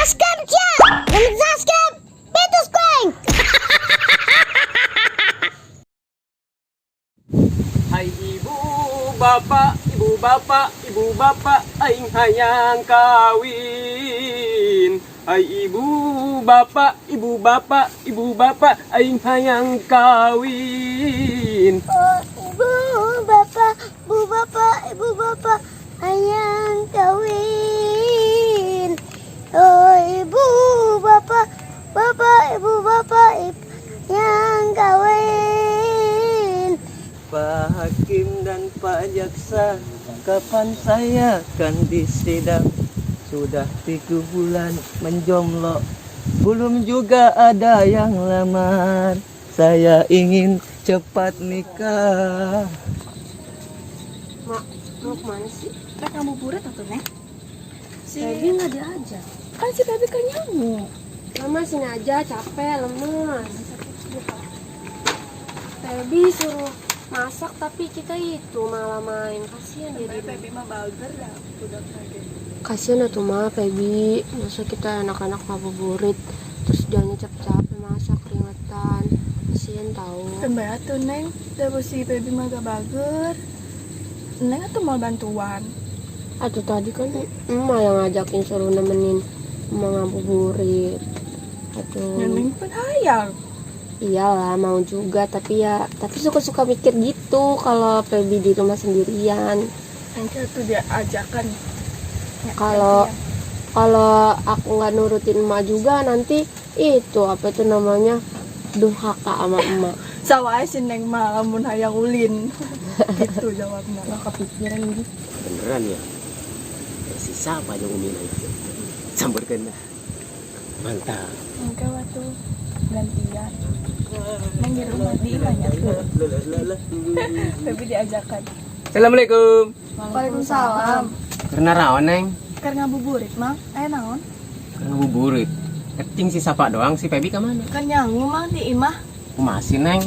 Subscribe sia. Lamun subscribe, betus ku aing. Hai ibu bapak, ibu bapak, ibu bapak, aing hayang kawin. Hai ibu bapak, ibu bapak, ibu bapak, aing hayang kawin. Oh, ibu bapak, ibu bapak, ibu bapak, hayang kawin. Oh, ibu bapak, bapak, ibu bapak, ibu yang kawin. Pak Hakim dan Pak Jaksa, kapan saya akan disidang? Sudah 3 bulan menjomblo, belum juga ada yang lamar. Saya ingin cepat nikah. Mak, mau kemana sih? Rek ngabuburit atuh, Neng. Si Feby nggak diajak. Kan si Feby kan nyangu. Lama sini aja, capek, lemes. Feby suruh masak tapi kita itu malah main. Kasihan dia di rumah. Feby mah bager dah budak lagi. Kasihan atuh mah Feby. Masa kita anak-anak ngabuburit terus dia capek-capek masak keringetan. Kasihan tahu. Tembe atuh, Neng, da si Feby mah gak bager. Neng atuh mau bantuan. Atau tadi kan emak yang ngajakin suruh nemenin emak ngabuburit. Atau Ya, Neng pun hayang. Iyalah mau juga, tapi ya tapi suka-suka mikir gitu kalau Feby di rumah sendirian. Neng tuh dia ajakan. Ya, Kalau gantian. kalau aku nggak nurutin emak juga nanti itu apa itu namanya durhaka sama emak. Sawae si Neng mah lamun hayang ulin. Gitu jawabnya. Nggak kepikiran gitu. Beneran ya? Si siapa yang umi naik? Samburkeun dah. Mantap. Engke waktu gantian. Neng di rumah di imahnya. Feby diajakan. Assalamualaikum. Waalaikumsalam. Keur naraon, Neng? Keur ngabuburit, Mang. Aya naon? Keur ngabuburit. Keting si Sapa doang, si Pebi kemana? Kan nyangu, Mang, di imah. Kumaha sih, Neng?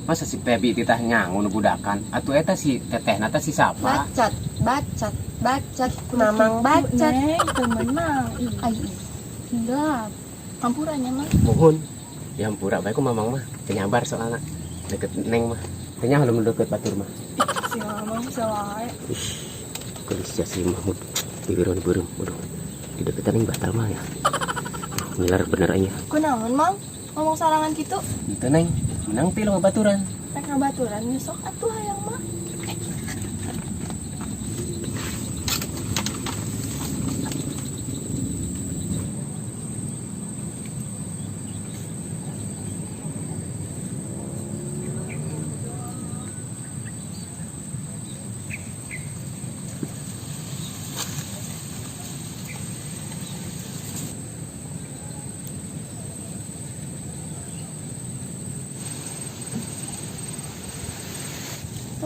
Masa si Pebi titah nyangu nu budakan? Atuh eta si teteh nata si Sapa? Bacot, bacot, bacot, mamang bacot. Neng, temen Mang. Ih, Ai, hilap. Hampurannya, Mang. Mohon. Ya hampura bae ku mamang mah. Teu nyabar soalna. Deket Neng mah. Teu nyaho lamun deket batur mah. Si Mamang bisa wae. Ih, gelis ya si Mahmud. Bibiron beureum. Waduh. Di deketan yang batal mah ya. Ngiler bener aja. Kunaon, Mang? Ngomong sarangan gitu? Itu, Neng, menang ti lo baturan. Rek ngabaturan sok atuh hayang mah.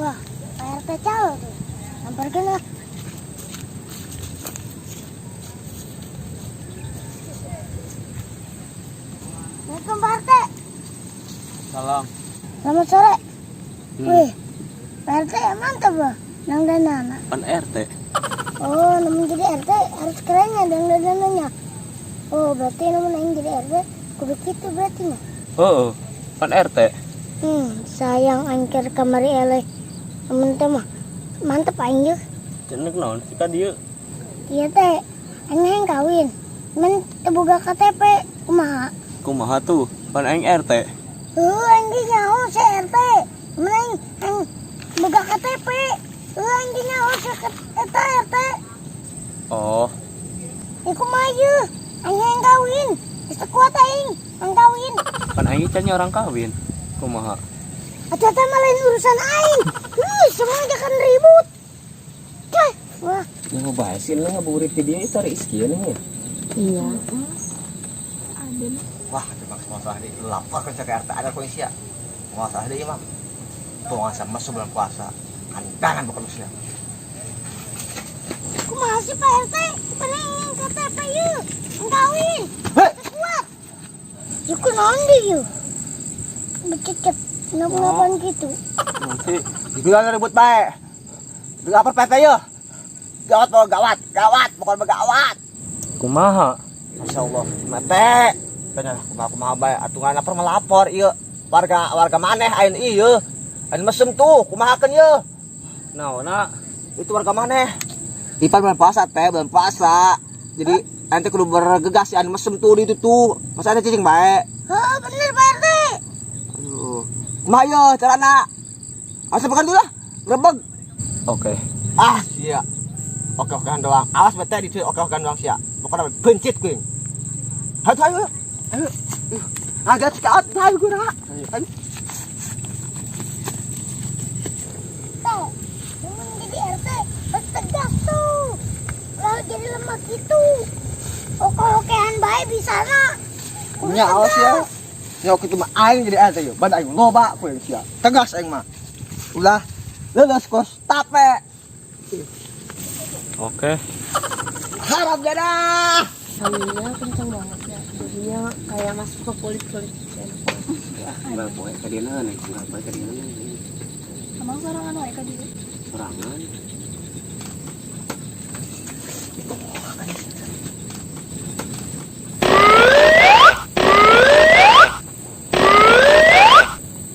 Wah, Pak RT calo tuh. Samperkeun lah. Assalamualaikum, Pak RT. Salam. Selamat sore. Wih, Pak RT mantap loh. Nang danana. Pan RT. Oh, namun jadi RT harus kerennya dan dananya. Oh, berarti namun aing jadi RT kudu kitu berarti nya. Oh, pan RT. Sayang aing keur kamari eleh. Namun teh mah mantep aing ye. Cenek naon sih ka dieu? Iya teh, aing hayang kawin. Men teu boga KTP, kumaha? Kumaha tuh? Pan aing RT. Heuh, aing ge nyaho si RT. Men aing aing boga KTP. Heuh, aing ge nyaho si eta RT. Oh, Ya kumaha ye? Aing hayang kawin. Geus teu kuat aing, hayang kawin. Pan aing can orang kawin. Kumaha? Atuh eta mah lain urusan aing. Heuh, semua jangan ribut. Cah, wah, Yang ngebahasin lah ngabuburit di dia itu Rizky ya, Neng ya. Iya. Aden. Wah, cuma masalah di lapar kan ke RT ada polisi ya. Masalah deh mah. Puasa masuk bulan puasa. Kandangan bukan manusia. Kumaha sih Pak RT? Pengen KTP yuk. Kawin. Hei! Teu kuat. Yuk kunaon deui yuk? Bececep ngap-ngapan gitu. Nanti Dibilang ribut bae. Lapar PT yo. Gawat mau gawat, gawat bukan begawat. Kumaha? Masya Allah, mate. Bener, kumaha kumaha bae atuh ngan lapor melapor ieu. Warga warga maneh ayeuna ieu. Anu mesem tuh, kumahakeun ieu? Naonna? Itu warga maneh. Ipan bulan puasa teh, bulan puasa. Jadi ente kudu bergegas anu mesem tuh di itu tuh. Masa ente cicing bae? Heeh, bener Pak RT. Aduh. Kumaha ieu carana? Asa pekan dulu lah. Rebeg. Oke. Ah, sia. Oke okean doang. Awas bete di situ oke okean doang sia. Pokoknya bencit kuing. Ayo ayo. Ayo. Agak sekat ayo gura. Ayo. Tuh, mun jadi RT harus tegas tuh. Kalau jadi lemah gitu. Oke-okean bae bisa na. Kudu Nya awas ya. tegas. Nya kitu mah aing jadi RT yo. Ban aing loba kuing sia. Tegas aing mah. Ulah leuleus kos tape. Oke. Harap jadah. Anginnya kencang banget ya. Jadinya kayak masuk ke kulit-kulit gitu, enak banget. Unggal poe ka dieu nih, unggal poe ka dieu. Emang sorangan wae ka dieu. Sorangan.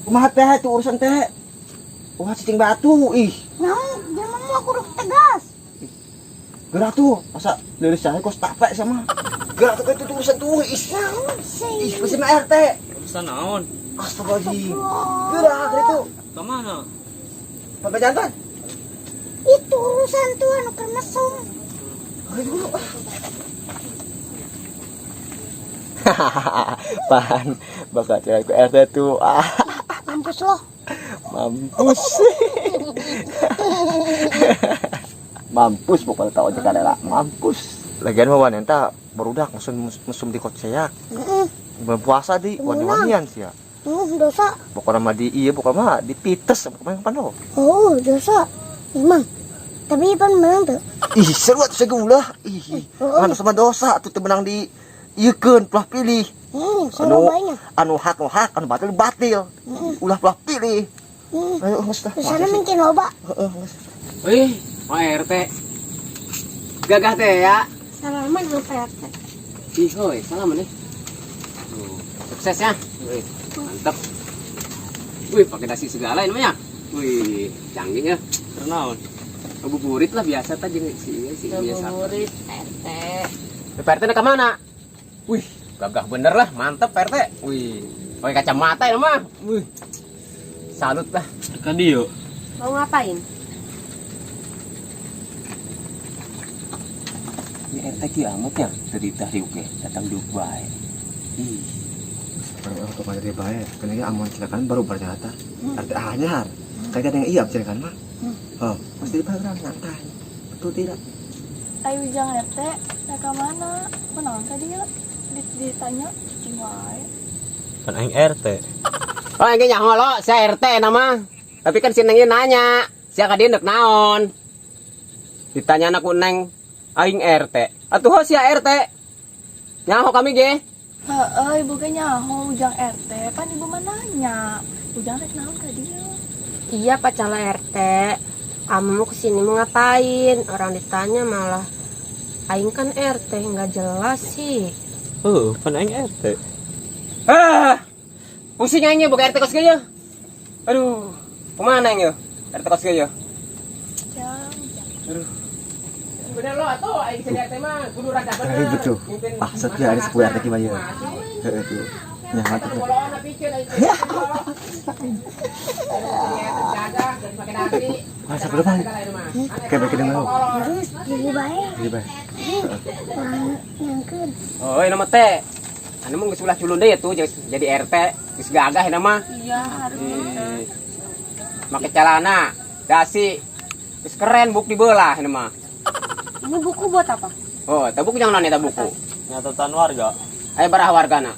Kumaha teh itu urusan teh. Wah cicing batu ih. Naon, jelema mah kudu tegas. Gerak tuh, masa leuleus saya kos tape sama. Gerak tuh itu urusan tuh ih. Naon sih? Ih, pasti mah RT. Urusan naon? Astagfirullahaladzim. Gerak itu. Ke mana? Sampai jantan. Itu urusan tuh anu keur mesum. Ayo dulu. Pan, bakal cewek ku RT tuh. Ah, Mampus lo. mampus. Mampus pokoknya tau aja kadala. Mampus. Lagian mah wanita barudak mesum mesum di koceak. Heeh, Bulan puasa di wani-wanian sih ya. dosa. Pokoknya mah di iya pokoknya mah dipites pokoknya pan lo. Oh, dosa. Emang. Tapi Ipan menang tuh. Ih, seru atuh segula. Ih, Oh. anu sama dosa tuh teu menang di ieukeun pelah pilih. Seru Anu banyak. anu hak nu hak, anu batil batil. Ulah pelah pilih. Ayo geus dah. Di sana mungkin loba. Heeh, geus. Wih, Pak RT. Gagah teh ya. Salaman sama Pak RT. Ih, hoi, salam nih. Tuh, sukses ya. Wih, mantap. Wih, pakai dasi segala ini mah ya. Wih, canggih ya. Keur naon? Ngabuburit lah biasa tadi si si biasa. Ngabuburit RT. Pak RT ke mana? Wih, gagah bener lah, mantep Pak RT. Wih, pakai kacamata ya mah. Wih, salut lah. Ka dieu. Mau ngapain? Ini RT kiamat ya, cerita riuk ya, datang diuk bae. Ih, Baru aku pada dia bae, karena dia amun silakan baru berjata. RT anyar. Kayak ada yang iya silakan mah. Oh, pasti di orang nyantai. Betul tidak? Ayo ujang RT, rek ka mana? Kunaon ka dieu? Ditanya cicing wae. Kan aing RT. Oh, ini nyaho lo, saya RT nama. Tapi kan si Neng nanya, sia ka dieu ndek naon? Ditanya anak Neng, aing RT. Atuh ho sia RT. Nyaho kami ge. Heeh, ibu ge nyaho ujang RT, pan ibu mah nanya. Ujang rek naon ka dieu? Iya Pak Calo RT. Kamu mau kesini mau ngapain? Orang ditanya malah aing kan RT nggak jelas sih. Heuh, pan aing RT. Ah, pusing aing buka RT kos ge. Aduh, kemana aing RT kos ge? Jang, ujang. Aduh. Bener lo atuh aing jadi RT mah kudu rada bener. Ribut tuh. Ah, setia ada 10 RT gimana ya? Heeh tuh. Ya, mantap. Wah, siapa depan? Kayak bikin mau. Terus jadi bae. Jadi bae. Orang nyangkeun. Oh, ini mah teh. Anu mah geus ulah culun deui tuh jadi RT, geus gagah ini mah. Iya harus. Ih. Make celana, dasi. Geus keren buk dibelah ini mah. Ini buku buat apa? Oh, eta buku jangan eta buku. Nyatatan warga. Ayo barah wargana.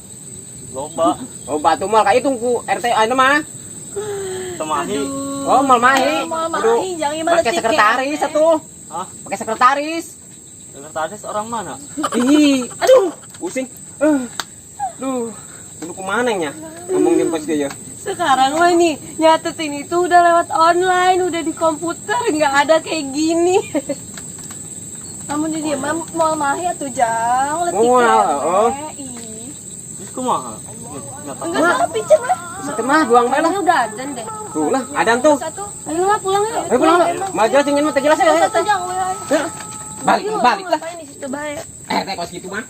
Loba. Oh, batu mal ka hitung ku RT anu mah. Temahi. Oh, mal mahi. Moal Kudu mahi, jangan mah Pakai leutik sekretaris atuh. Hah? Pakai sekretaris. Sekretaris orang mana? Ih, aduh, pusing. Duh, kudu kumana nya? Ngomong di pos ge ya. Sekarang mah nih nyatetin itu udah lewat online, udah di komputer, nggak ada kayak gini. Lamun di dieu mah moal mahi atuh, Jang. Leutik Moal, teh, oh. Ih. Terus kumaha? Nyata. Enggak salah piceun lah. Situ mah buang bae lah. Ini udah adzan deh. Tuh lah, adan tuh. Satu. Ayolah pulang yuk. Ayo pulang lah. Mah jelas ingin mah teu jelas ya. Satu, Jang, we. Ayo. Balik, balik lah. Ngapain di situ bae? RT kos gitu mah.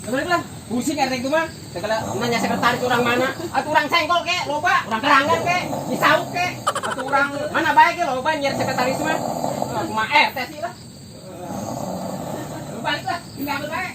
Balik lah. Pusing RT itu mah. Segala nanya sekretaris orang mana? Atau orang Sengkol ke, loba, orang Kerangan ke, Cisauk ke, atau orang mana bae ke loba nyari sekretaris mah. Kumaha RT sih lah. Balik lah, tinggal bae.